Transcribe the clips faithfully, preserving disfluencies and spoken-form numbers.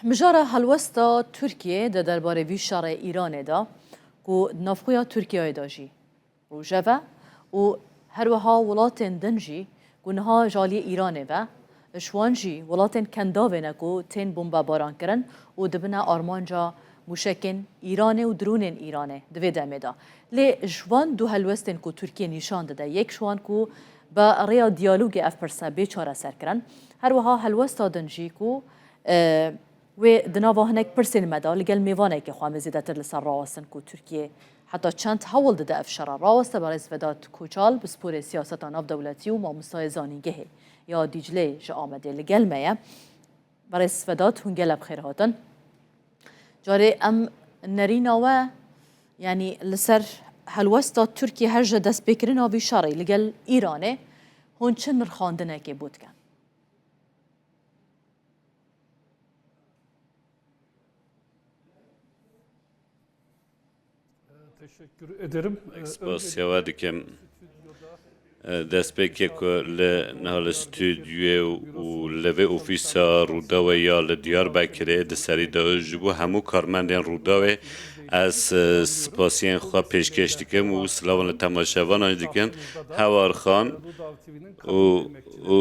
Mijara helwesta Tirkiyê di derbarê vî şerê Îranê de ku di navxweya Tirkiyeyê de jî rojeve û her wiha welatên din jî ku niha ji aliyê Îranê ve, ji wan jî welatên kendavê ne ku tên bombebaran kirin û dibine armanca mûşekên Îranê û drûnên Îranê di vê demê de. Lê ji van du helwestên ku Tirkiye nîşan dide, yek ji wan ku bi rêya diyalogê ev pirse bê çareserkirin, her wiha helwesta din jî ku, e, wê di nava hinek pirsên me de li gel mêvanekê xwe em ê zêdetir li ser rawestin ku Tirkiye heta çend hewl dide ev şera raweste. Berêz Vedat Koçal, pisporê siyaseta navdewletî û mamostayê zanîngehê ya Dîcleyê ji Amedê li gel me ye. Berêz Vedat, hûn gelek bi xêr hatin. Carê em nerîna we, yanî li ser helwesta Tirkiye her ji destpêkirina vî şerê li gel Îranê hûn çi nirxandinekê bo dikin? Teşekkür ederim. Ee, Spasiya we dikim. Ee, Destpêkê ku li niha li stûdyoyê û li vê ofîsa Rûdawê ya li Diyarbekirê di serî de ji bo hemû karmendên Rûdawê ez, e, spasiyên xwe pêşkêş dikim û silavan li temaşevanan jî dikim. Hewar Xan, û, û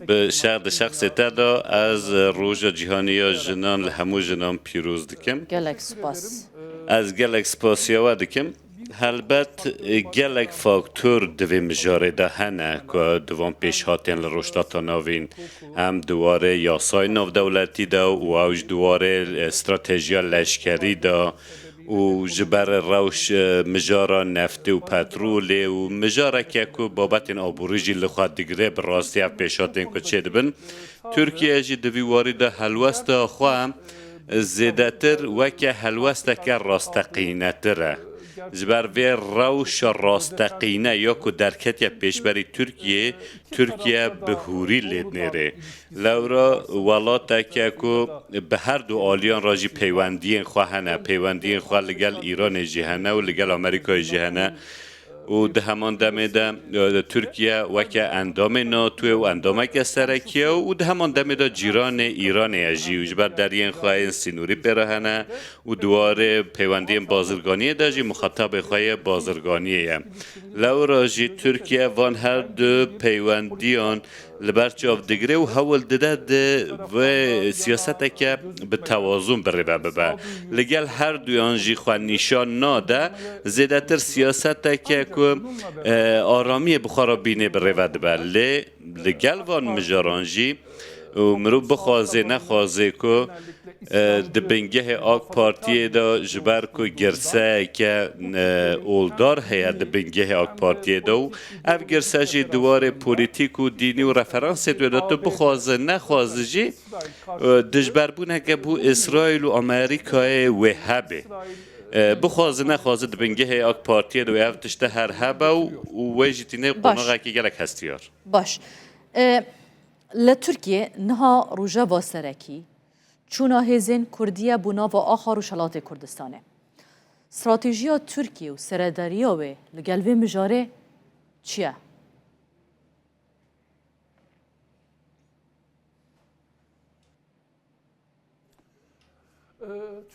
bi şer-, di şexsê te de ez Roja Cîhanî ya Jinan li hemû jinan pîroz dikim. Gelek spas. Ez gelek spasiya we dikim. Helbet, gelek faktor di vê mijarê de hene ku di van pêşhatên li Rojhilata Navîn, hem di warê yasayên navdewletî de û ew ji di warê, e, stratejiya leşkerî de, û ji ber rewş, e, mijara neftê û petrolê û mijareke ku babetên aborî jî li xwe digire, bi rastî ev pêşhatên ku çêdibin. Tirkiye jî di vî warî de helwesta xwe zêdetir weke helwesteke rasteqînetir e. Ji ber vê rewşa rasteqîne ya ku derketiye pêşberî Tirkiyeyê, Tirkiye bi hûrî lê dinêre. Lewra welateke ku bi her du aliyan re jî peywendiyên xwe hene, peywendiyên xwe li gel Îranê jî hene û li gel Amerîkayê jî hene. Û di heman demê de, e, Tirkiye weke endamê NATOyê û endameke serekî ye û di heman demê de cîranê Îranê ye jî û ji ber deriyên xwe yên sînorî pê re hene û di warê peywendiyên bazirganiyê de jî muxatabê xwe yê bazirganiyê ye. Lewra jî Tirkiye van her du peywendiyan li ber çav digire û hewl dide di vê siyaseteke bi tewazûn birêve bibe. Li gel her duyan jî xwe nîşan nade, zêdetir siyaseteke ku, e, aramiyê bi xwe re bînê birêve dibe. Lê li gel van mijaran jî û mirov bixwaze nexwaze ku, e, di bingehê AK Partiyê de, ji ber ku girseyeke, e, oldar heye di bingehê AK Partiyê de û ev girse jî di warê polîtîk û dînî û referansê wê de, tu bixwaze nexwaze jî, e, dijberbûneke bo Îsraîl û Amerîkayê wê hebe. E, bixwaze nexwaze di bingehê AK Partiyê de wê ev tişte her hebe û, û wê jî tîne qonaxekî gelek hestiyar. Baş. E, Li Tirkiyê niha rojeva serekî çûna hêzên Kurdî ye bo nava axa Rojhelatê Kurdistanê. Stratejiya Tirkiyê û seredariya wê li gel vê mijarê çi ye? Ee,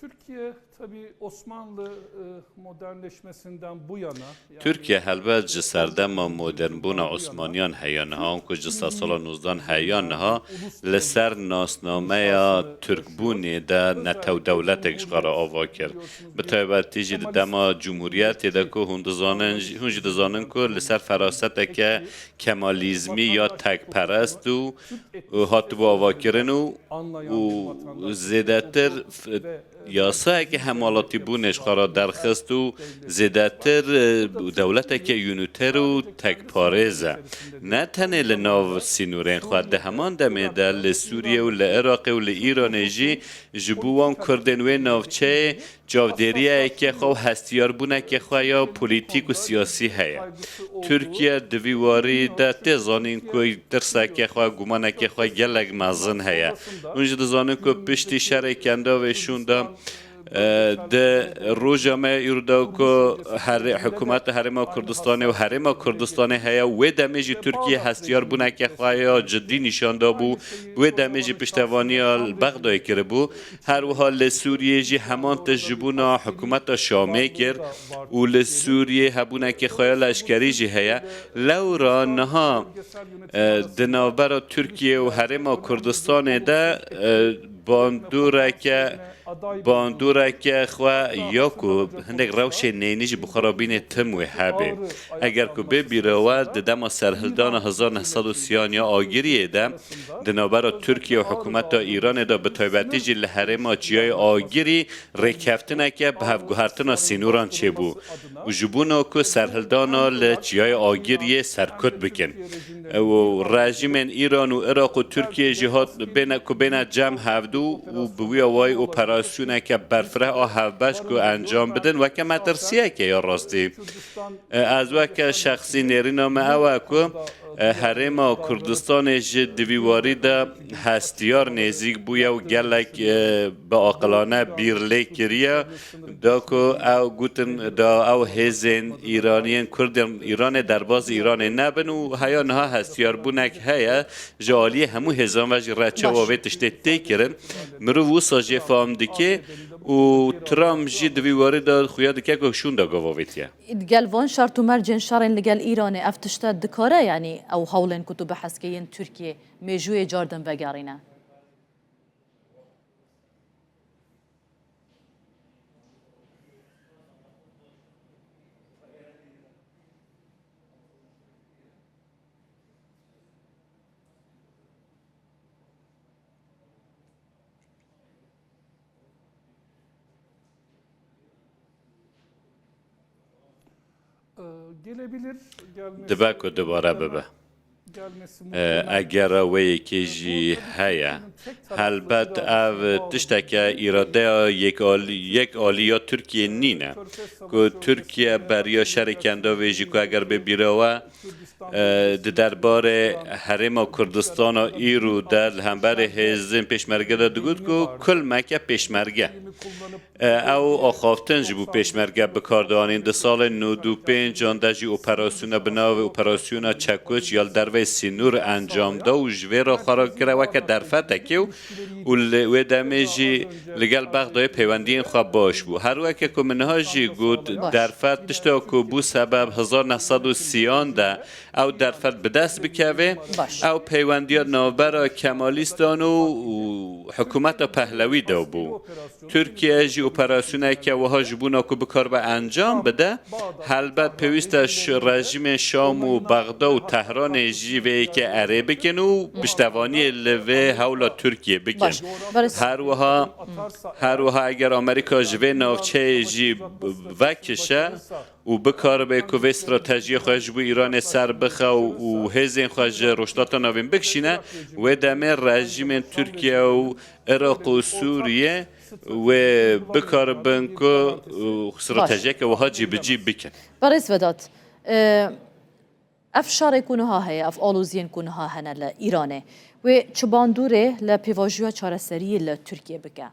Türkiye tabii Osmanlı, e, modernleşmesinden bu yana, yani Tirkiye helbet ji serdema modernbûna Osmaniyan heya niha, anku ji sedsalan nozdan heya niha li ser nasnameya Tirkbûnê de netew dewletek ji xwe re ava kir. Bi taybetî jî di dema Cumhuriyetê de ku hûn dizanin, hûn jî dizanin ku li ser feraseteke Kemalîzmî ya tekperest û, û hatibû avakirin û, û zêdetir f-, yasayeke hemalatîbûnê ji xwe re derxist û zêdetir, e, dewleteke unîter û tekparêz e. Ne tenê li nav sînorên xwe, di heman demê de li Sûriyê û li Iraqê û li Îranê jî ji bo wan Kurdên wê navçeyê çavdêriyeke xwe û hestiyarbûneke xwe ya polîtîk û siyasî heye. Tirkiye di vî warî de tê zanîn ku tirseke xwe, gumaneke xwe gelek mezin heye. Hûn jî dizanin ku piştî şerê Kendavê Şûn de, E, di roja me îro de ku herê-, hikûmeta Herêma Kurdistanê û Herêma Kurdistanê heye, wê demê jî Tirkiye hestiyarbûneke xwe ya cidî nîşan dabû, wê demê jî piştevaniya li Bexdayê kiribû. Her wiha li Sûriyê jî heman tişt ji bona hikûmeta Şamê kir û li Sûriyê hebûneke xwe ya leşkerî jî heye. Lewra niha, e, di navbera Tirkiye û Herêma Kurdistanê de, e, bandoreke, bandoreke xwe ya ku hinek rewşên neyînî jî bi xwe re bînê tim wê hebe. Eger ku bê bîra we di dema serhildana hezar neh sed û sî ya agiriyê de di navbera Tirkiye û hikûmeta Îranê de, bi taybetî jî li herêma Çiyayê Agirî, rêkeftineke bi hevguhertina sînoran çêbû û ji bona ku serhildana li Çiyayê Agiriyê serkut bikin. Û rejîmên Îran û Iraq û Tirkiye jî hat bêne, ku bêne cem hevdû û bi wî awayî operasyoneke berfireh a hevbeş ku encam bidin, weke metirsiyeke ya rastî. E, ez weke şexsî nêrîna me ew e ku, e, Herêma Kurdistanê jî di vî warî de hestiyar nêzîk bûye û gelek, e, bi aqilane bîr lê kiriye. Da ku ew gotin, da ew hêzên Îraniyên Kurd yên Îranê derbazî Îranê nebin û heya niha hestiyarbûnek heye ji aliyê hemû hêzan ve jî re çawa vê tiştê tê kirin. Mirov wisa jê fam dike û Trump jî di vî warî de xuya dike ku şûnda gava vê tiye. Gel van şert û mercên şerên li gel Îranê ev tişte dikare, yanî ew hewlên ku tu behs kê yên Tirkiyê mêjûyê cardin vegerîne? Dibe ku dubare bibe. Eger wê yekê jî heye. Helbet ev tişteke îradeya yek alî, yek alî ya Tirkiyê nîne. Ku Tirkiye beriya şerê kendavêjî ku eger bê bîra we, e, di derbarê Herêma Kurdistana îro de li hemberê hêzên pêşmerge de digot ku kulmeke pêşmerge. E, ew axaftin ji bo pêşmerge bi kar dianîn. Di salên nod û pêncan de jî operasyona bi navê Operasyona Çekuç ya li derveyî sînor encam da û ji vê re xwe re kire weke derfetekê û, û li wê demê jî li gel Bexdayê peywendiyên xwe baş bû. Her weke ku min niha jî got, Baş. derfet tişta ku bû sebeb hezar neh sed û sî an de ew derfet bi dest bikeve, Baş. ew peywendiya navbera Kemalîstan û, û hikûmeta Pehlewî de bû. Tirkiye jî operasyoneke wiha ji bona ku bikaribe encam bide, helbet pêwîst e ş-, rejîmên Şam û Bexda û Tehranê jî vê yekê erê bikin û piştevaniyê li vê hewla Tirkiye bikin. Baş. Barış. Her wiha, her wiha eger Amerîka ji vê navçeyê jî vekişe û bikaribe ku vê stratejiyê xwe ji bo Îranê ser bixe û, û hêzên xwe ji Rojhilata Navîn bikişîne, wê demê rejîmên Tirkiye û Iraq û Sûriye wê bikaribin ku, û, stratejiyeke wiha cîbicî bikin. Berêz Vedat, e, ev şerê ku niha heye, ev aloziyên ku niha hene li Îranê, wê çi bandorê li pêvajoya çareseriyê li Tirkiye bike?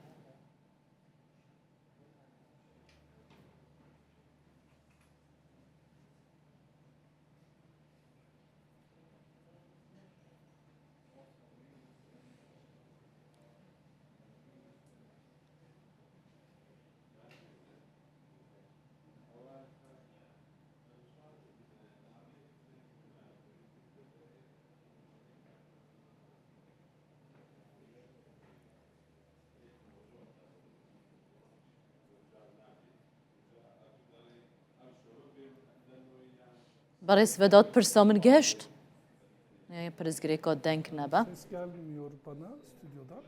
Berêz Vedat, pirsa min gihişt? Ê, pirsgirêka deng nebe. Ses gelmiyor bana stüdyodan.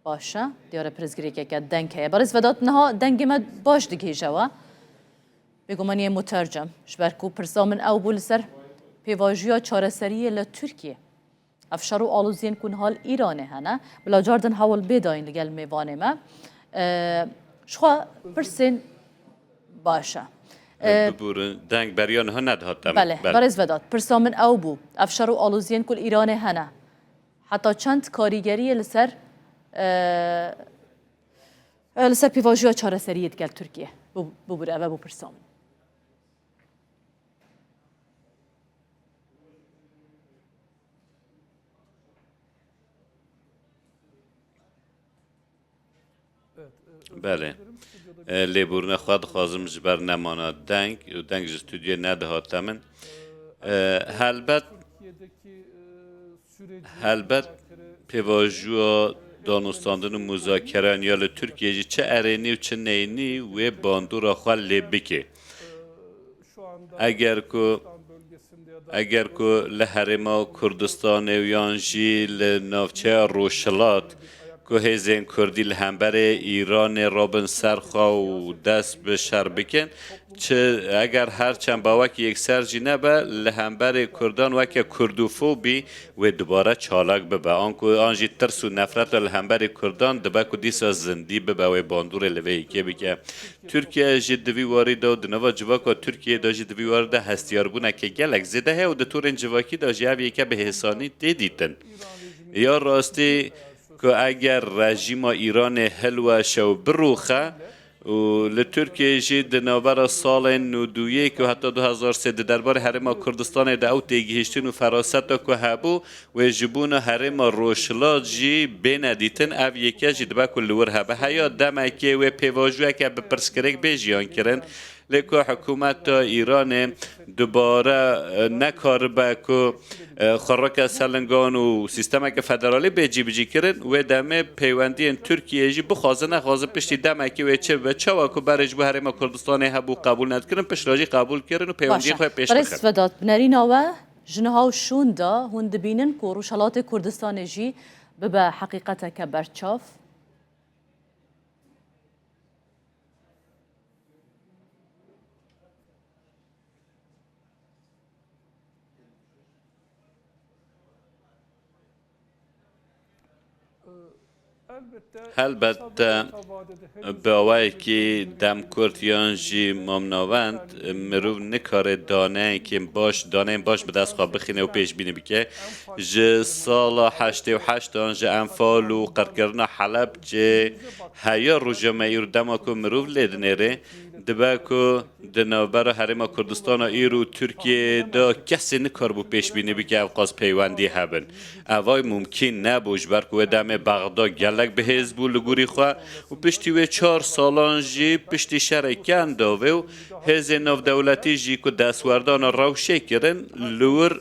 Baş e, diyar e pirsgirêkeke deng heye. Berêz Vedat, niha dengê me baş digihîje we. Bêgumanî yê mutercim. Ji ber ku pirsa min ew bû li ser pêvajoya çareseriyê li Tirkiye. Ev şer û aloziyên ku niha li Îranê hene, bila cardin hewl bê dayîn li gel mêvanê me. E, ji xwe pirsên baş e. E, Biborin, deng beriya niha nedihat em. Belê, Belê. Berêz Vedat, pirsa min ew bû. Ev şer û aloziyên ku li Îranê hene, heta çend karîgeriyê li ser, e, E, li ser pêvajoya çareseriyê digel Tirkiye. Bu, bibûre, ev e bo pirsa min. Belê. E, lêbûrine xwe dixwazim ji ber nemana deng û deng ji stûdyoyê nedihate min. E, helbet, helbet pêvajoya danûstandin û muzakeran ya li Tirkiyê jî çi erênî û çi neynî wê bandora xwe lê bike. Eger ku, eger ku li Herêma Kurdistanê û yan jî li navçeya Rojhilat ku hêzên Kurdî li hemberê Îranê rabin ser xwe û dest bi şer bikin, çi eger her çend bawekî yekser jî nebe, li hemberê Kurdan weke kurdofobî wê dubare çalak bibe. Anku an jî tirs û nefreta li hemberê Kurdan dibe ku dîsa zindî bibe, wê bandorê li vê yekê bike. Tirkiye jî di vî warî de û di nava civaka Tirkiyeyê de jî di vî warî de hestiyarbûneke gelek zêde heye û di torên civakî de jî ev yeke bi hêsanî tê dîtin. Ya rastî ku eger rejîma Îranê hilweşe û birûxe û li Tirkiyeyê jî di navbera salên nod û yek û heta du hezar sê di derbarê Herêma Kurdistanê de ew têgihiştin û feraseta ku hebû, wê ji bona herêma Rojhilat jî bêne dîtin, ev yeke jî dibe ku li wir hebe. Heya demekê wê pêvajoyeke bi pirsgirêk bê jiyan kirin, lê ku hikûmeta Îranê dubare, e, nekaribe ku, e, xwe rike ser lingan û sîstemeke federalî bê cîbicî kirin, wê demê peywendiyên Tirkiyeyê jî bixwazin nexwazin piştî demekê wê çi bibe. Çawa ku berê ji bo herêma Kurdistanê hebû qebûl nedikirin, piştre jî qebûl kirin û peywendiyên Baş e. xwe pêş Birêz bixin. Vedat, bi nerîna we, Ji niha û şûnda hûn dibînin ku Rojhelatê Kurdistanê jî bibe heqîqeteke berçav? Helbette, bi awayekî demkurt yan jî mamnavend, mirov nikare daneyekên baş, daneyên baş bi dest xwe bixîne û pêşbînî bike. Ji sala heştê û heşt an ji enfal û qirkirina Helebcê heya roja me îro dema ku mirov lê dinêre, dibe ku di navbera Herêma Kurdistana îro û Tirkiyeyê de kesê nikaribû pêşbînî bike ev qas peywendî hebin. Ev ay mumkîn nebû, ji ber ku wê demê Bexda gelek bihêz bû li gorî xwe û piştî wê çar salan jî piştî şerê Kendavê û hêzên navdewletî jî ku destwerdana rewşê kirin, li wir,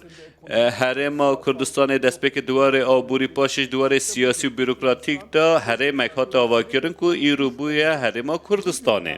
e, Herêma Kurdistanê destpêkê di warê aborî, paşê jî di warê siyasî û bîrokratîk de herêmek hate avakirin ku îro bûye Herêma Kurdistanê.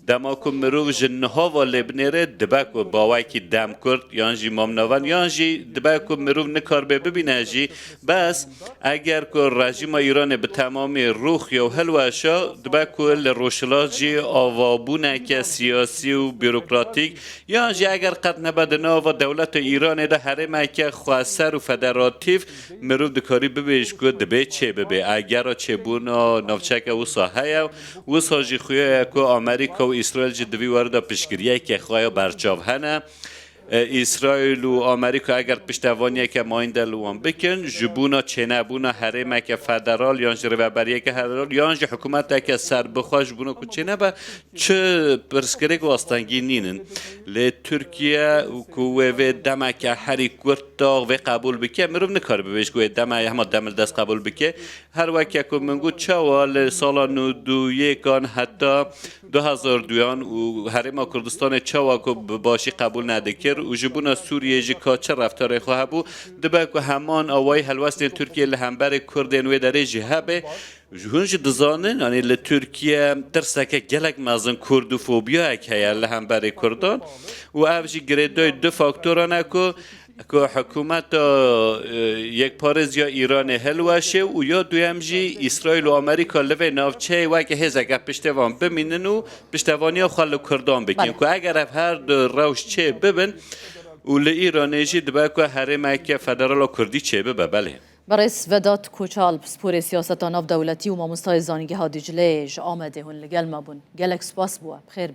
Dema ku mirov ji niha ve lê binêre, dibe ku bawekî demkurt yan jî mamnavend yan jî dibe ku mirov nikaribe bibîne jî, bes eger ku rejîma Îranê bi temamî rûxiya û hilweşa, dibe ku li Rojhilat jî avabûneke siyasî û bîrokratîk yan jî eger qet nebe di nava dewleta Îranê de herêmeke xweser û federatîf, mirov dikarî bibêj ku dibê çê bibe. Egera çêbûna navçeyeke wisa heye, wisa jî xuya ye ku Amerîka û Îsraîl jî di vî warî de piştgiriyeke xwe ya berçav hene. E, Îsraîl û Amerîka eger piştevaniyeke mayînde li wan bikin, ji bona çênebûna herêmeke federal yan jî rêveberiyeke federal yan jî hikûmeteke serbixwe ji bona ku çênebe, çi pirsgirêk û astengî nînin. Lê Tirkiye ku wê vê demeke herî kurt de vê qebûl bike, mirov nikare bibêje ku wê deme hema dem li dest qebûl bike. Her weke ku min got, çawa li sala nod û yekan heta du hezar duyan û Herêma Kurdistanê çawa ku bi başî qebûl nedikir û ji bona Sûriyê jî ka çi reftarên xwe hebû, dibe ku heman awayî helwestên Tirkiye li hemberê Kurdên wê derê jî hebe. Hûn jî dizanin, yanî li Tirkiye tirseke gelek mezin kurdofobiyayek heye li hemberê Kurdan û ev jî girêdayî du faktoran e ku, ku hikûmeta, e, yekparêz ya Îranê hilweşê û ya duyem jî Îsraîl û Amerîka li vê navçeyê weke hêzeke piştêvan bimînin û piştevaniya xwe li Kurdan bikin. Belê. Ku eger ev her du rewş çê bibin û li Îranê jî dibe ku herêmeke federal a Kurdî çê bibe, belê. Birêz Vedat Koçal, pisporê siyaseta navdewletî û mamostayê Zanîngeha Dîcleyê ji Amedê hûn li gel me bûn. Gelek spas bo we. Bi xêr bin.